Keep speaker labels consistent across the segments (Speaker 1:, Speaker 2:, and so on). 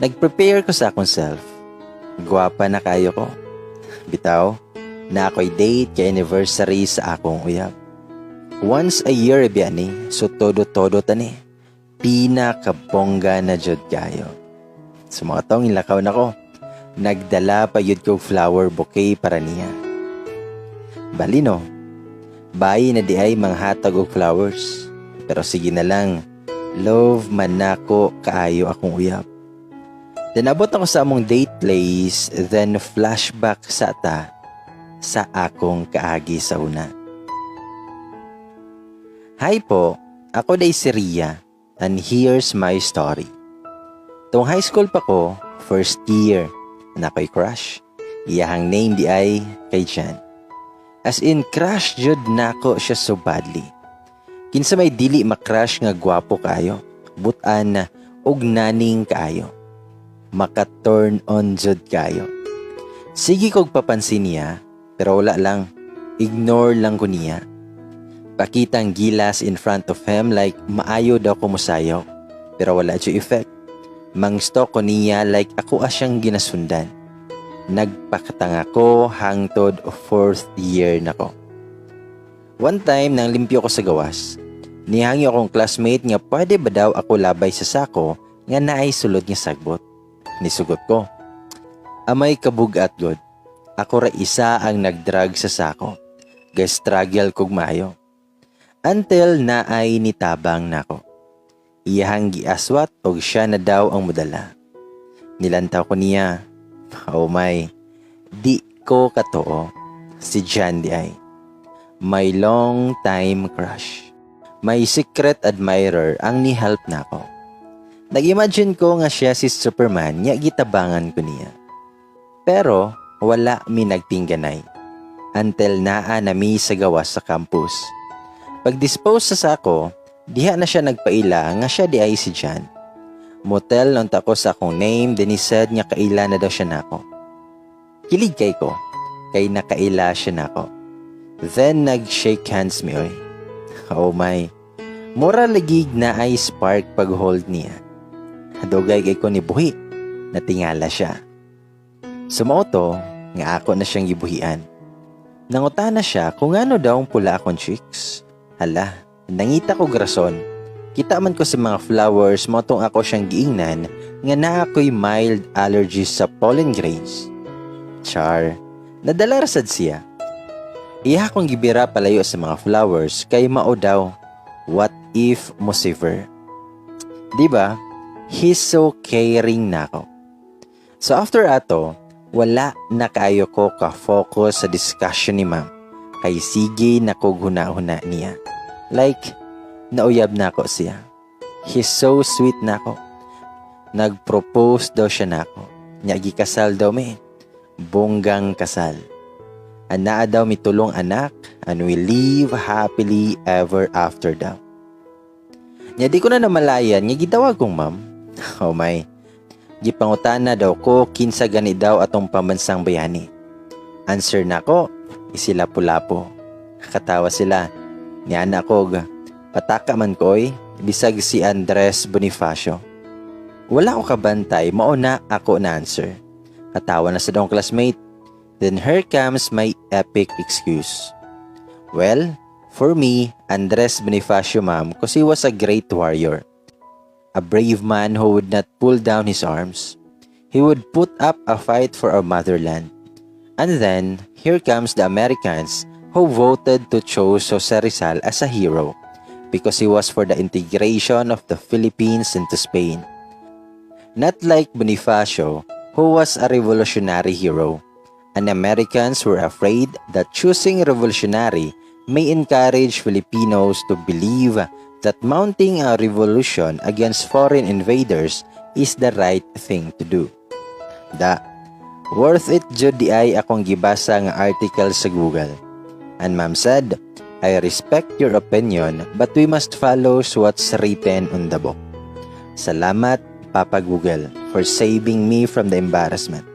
Speaker 1: Nag-prepare ko sa akong self. Gwapa na kayo ko. Bitaw, naa ko'y date kay anniversary sa akong uyab. Once a year biya ni, so todo-todo ta ni. Pinakabongga na jud kayo. Sa mga tong ilakaw na ko, nagdala pa yun ko flower bouquet para niya. Balino, bayi na di ay manghatag og flowers. Pero sige na lang, love man nako kaayo akong uyab. Then abot ako sa among date place, then flashback sa ta sa akong kaagi sa una. Hi po, ako diay si Ria, and here's my story. Tung high school pa ko, first year, naa ko'y crush. Iyahang name diay kay Jan. As in, crush jud nako siya so badly. Kinsa may dili makrush nga gwapo kayo, butan og naning kaayo. Maka-turn on jud kayo. Sige kog papansin niya, pero wala lang. Ignore lang ko niya. Pakitang gilas in front of him like maayo daw ko musayaw, pero wala jud effect. Mang-stalk ko niya like ako siyang ginasundan. Nagpakatanga ko hangtod fourth year na ko. One time nang limpyo ko sa gawas, nihangyo akong classmate nga pwede ba daw ako labay sa sako nga naay sulod nga sagbot. Nisugot ko. Amay kabugat god. Ako ra isa ang nagdrag sa sako. Ga-struggle kog maayo. Until naay nitabang nako. Iyahang giaswat og siya na daw ang modala. Nilantaw ko niya. Oh my. Di ko katuo. Si John diay. My long time crush. My secret admirer ang ni-help nako. Nag-imagine ko nga siya si Superman nya gitabangan ko niya. Pero wala mi nagtingganay. Until naa na mi sa gawas sa campus. Pag-dispose sa sako, diha na siya nagpaila nga siya diay si John. Mo-tell unta ko sa akong name, then he said nga kaila na daw siya nako. Kilig kay ko, kay nakaila siya nako. Then nag-shake hands mi oy. Oh my. Mura lagig naay spark pag-hold niya. Dugay kay ko ni buhi, natingala siya. So mao to, nga ako na siyang gibuhian. Nangutana siya kung ano daw ang pula akong cheeks. Hala, nangita ko rason. Kita man ko sa mga flowers mao tong ako siyang giingnan nga naa ko'y mild allergies sa pollen grains. Char, nadala ra sad siya. Iya akong gibira palayo sa mga flowers kay mao daw. What if mo shiver? Di ba? He's so caring nako. So after ato, wala na kaayo ko ka-focus sa discussion ni ma'am. Kay sige na kog huna-huna niya. Like, nauyab nako siya. He's so sweet nako. Nag-propose daw siya nako. Nya gikasal daw mi. Bonggang kasal. Anaa daw mitulong anak and we live happily ever after daw. Nya di ko na namalayan nga gitawag kong ma'am. Oh my. Gipangutana daw ko kinsa gani daw atong pambansang bayani. Answer nako, si Lapu-Lapu. Katawa sila. Niana ko, pataka man ko oy, bisag si Andres Bonifacio. Wala ko kabantay, mao na ako na answer. Katawa na sa dong classmate. Then here comes my epic excuse. Well, for me, Andres Bonifacio, ma'am, 'cause he was a great warrior. A brave man who would not pull down his arms. He would put up a fight for our motherland. And then, here comes the Americans who voted to choose Jose Rizal as a hero because he was for the integration of the Philippines into Spain. Not like Bonifacio, who was a revolutionary hero. And Americans were afraid that choosing revolutionary may encourage Filipinos to believe that mounting a revolution against foreign invaders is the right thing to do. Da, worth it jud diay akong gibasa nga article sa Google. And ma'am said, "I respect your opinion, but we must follow what's written on the book." Salamat, Papa Google, for saving me from the embarrassment.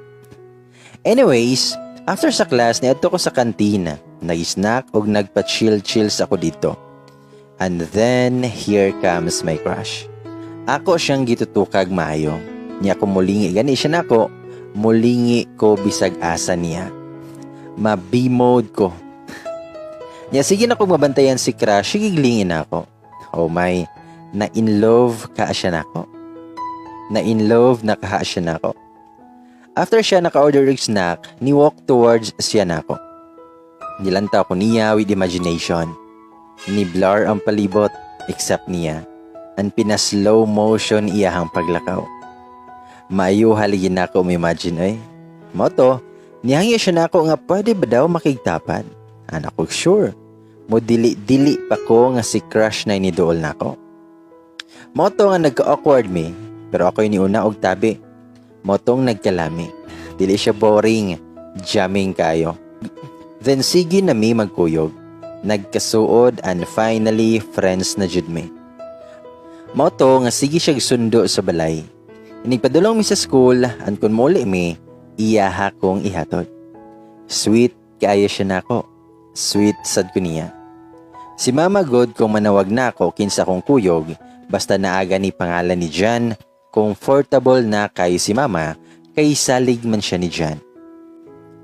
Speaker 1: Anyways, after sa class, niadto ko sa kantina. Nag-snack og nagpa-chill-chills ako dito. And then, here comes my crush. Ako siyang gitutukag maayo. Nya kung mulingi gani siya nako, mulingi ko bisag asa niya. Ma-B-mode ko. Nya sige na ko mabantayan si crush, sige lingin ako. Oh my, na in love ka siya nako. Na in love na kaha siya nako. After siya naka-order og snack, ni walk towards siya nako. Nilantaw ko niya with imagination. Ni blur ang palibot except niya. Ang pina-slow motion iyahang paglakaw. Maayo haligi na ako imagine ay. Mao to, nihangyo siya nako nga pwede ba daw makigtapad? Anak ko sure. Mo dili-dili pa ko nga si crush na inidool nako. Mao to nga nagka-awkward mi, pero ako ni una og tabi. Mao tong nagkalami. Dili siya boring, jamming kayo. Then sige na mi magkuyog. Nagkasuod and finally friends na jud mi. Mao to nga sige siya sundo sa balay. Inigpadulong mi sa school and kun muli mi, iyaha kong ihatod. Sweet kaayo siya nako. Sweet sad ko niya. Si Mama good kung manawag nako kinsa kong kuyog, basta naaga ni pangalan ni Jan, comfortable na kay si Mama kay salig man siya ni Jan.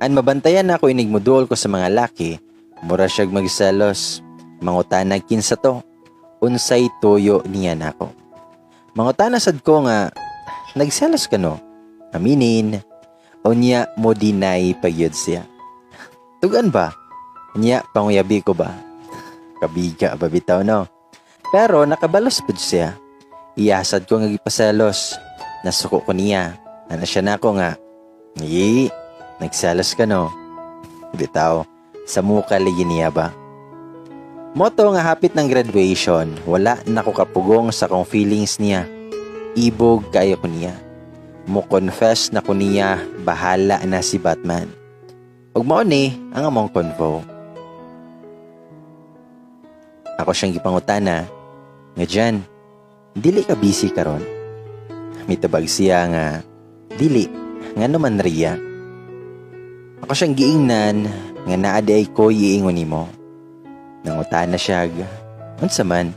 Speaker 1: An mabantayan nako inig moduol ko sa mga laki, mura siyag magselos, mangutanag kinsa to, unsay tuyo niya nako. Mangutana sad ko nga, "Nagselos ka no? Aminin." Unya mo deny pagyud siya. Tugan ba? Nya panguyabi ko ba? Kabiga ba bitaw no? Pero nakabalos pud siya. Iyasad ko nga gipaselos. Nasuko ko niya. Ana siya nako nga, "Yi, nagselos ka no?" Bitaw, sa muka ligi niya ba? Mao to nga hapit ng graduation, wala na ko kapugong sa kong feelings niya. Ibog kayo ko niya. Mo confess na ko niya, bahala na si Batman. Ug mao ni ang among convo. Ako siyang gipangutana nga, "Jan, dili ka busy karon?" Mitubag siya nga, "Dili, ngano man, Ria?" Ako siyang giingnan nga, "Naa diay ko iingon nimo." Nangutana siya, "Unsa man?"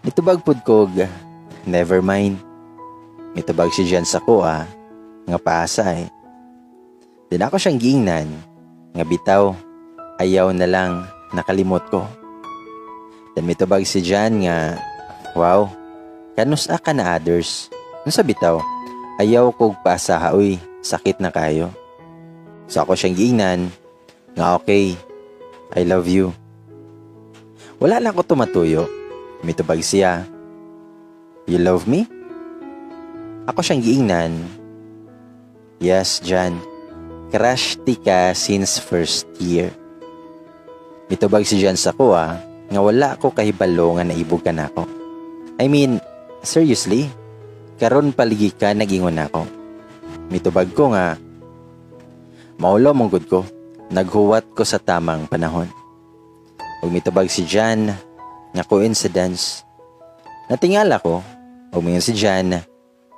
Speaker 1: Nitubag pud kog, "Never mind." Mitubag si Jan sa ko ah, nga, "Paasa eh." Then ako siyang giingnan nga, "Bitaw, ayaw na lang, nakalimot ko." Then mitubag si Jan nga, "Wow, kanus-a ka na others? Unsa bitaw? Ayaw kog pasaha uy, sakit na kayo." So ako siyang giingnan nga, "Okay, I love you." Wala na ako tumatuyo. Mitubag siya, "You love me?" Ako siyang giingnan, "Yes, Jan. Crush ti ka since first year." Mitubag si Jan sa ko ah, nga, "Wala ko kahibalo nga naibog ka nako. I mean, seriously, karon paligi ka nagingon nako." Mitubag ko nga, "Maulo mong gud ko. Naghuwat ko sa tamang panahon." Ug mitubag si Jan nga, "Coincidence." Natingala ko, ug mingon si Jan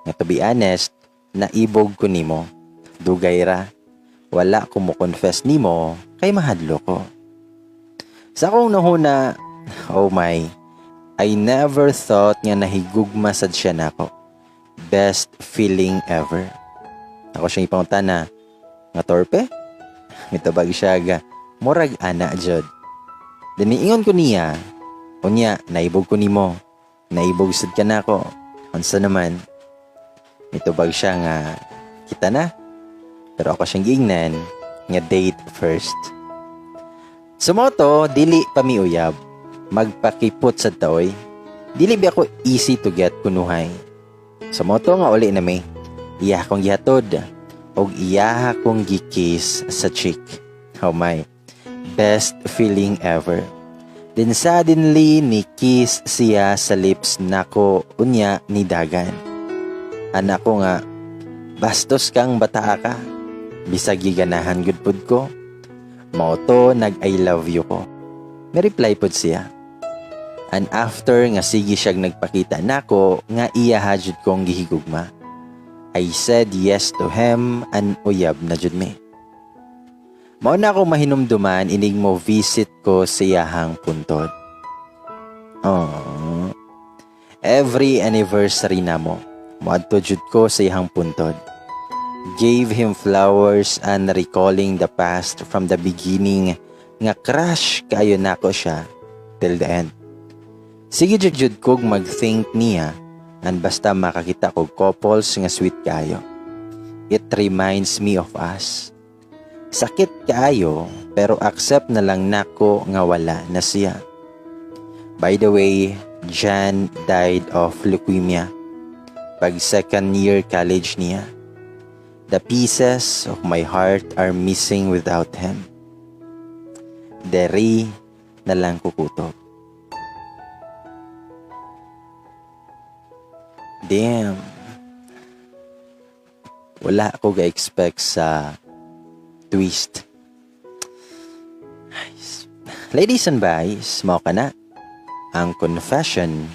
Speaker 1: nga, "To be honest, naibog ko nimo. Dugay ra. Wala ko mo confess nimo kay mahadlo ko." Sa akong nahuna, oh my, I never thought nga nahigugma sad siya nako. Best feeling ever. Ako siyang ipangutana nga, "Torpe?" Mitubag siya ga, "Murag ana jud." Then niingon ko niya, "Unya, naibog ko nimo. Naibog sad ka nako. Unsa naman?" Mitubag siya nga, "Kita na." Pero ako siyang giingnan nga, "Date first." So mao to, dili pa miuyab. Magpakipot sad taoy. Dili ba ako easy to get kunuhay. So mao to nga uli na mi. Iya akong gihatod og iya akong gikiss sa cheek. Oh my. Best feeling ever. Then suddenly ni kiss siya sa lips nako, unya ni dagan. Anak ko nga, "Bastos kang bata ka." Bisag giganahan gud pud ko. Mao to nag I love you ko. May reply pud siya. And after nga sige siyag nagpakita nako nga iya jud kong gihigugma, I said yes to him and uyab na jud mi. Mao na ako mahinumduman inig mo visit ko sa iyahang puntod. Oh. Every anniversary namo, Moadto jud ko sa iyang puntod. Gave him flowers and recalling the past from the beginning nga crush kayo nako siya till the end. Sige jud jud kog mag-think niya and basta makakita kog couples nga sweet kayo. It reminds me of us. Sakit kaayo, pero accept na lang nako nga wala na siya. By the way, Jan died of leukemia pag second year college niya. The pieces of my heart are missing without him. Deri na lang kukutob. Damn. Wala ako ga-expect sa twist. Ladies and guys, mao kana ang confession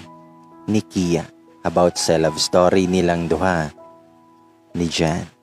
Speaker 1: ni Kia about sa love story nilang duha ni Jan.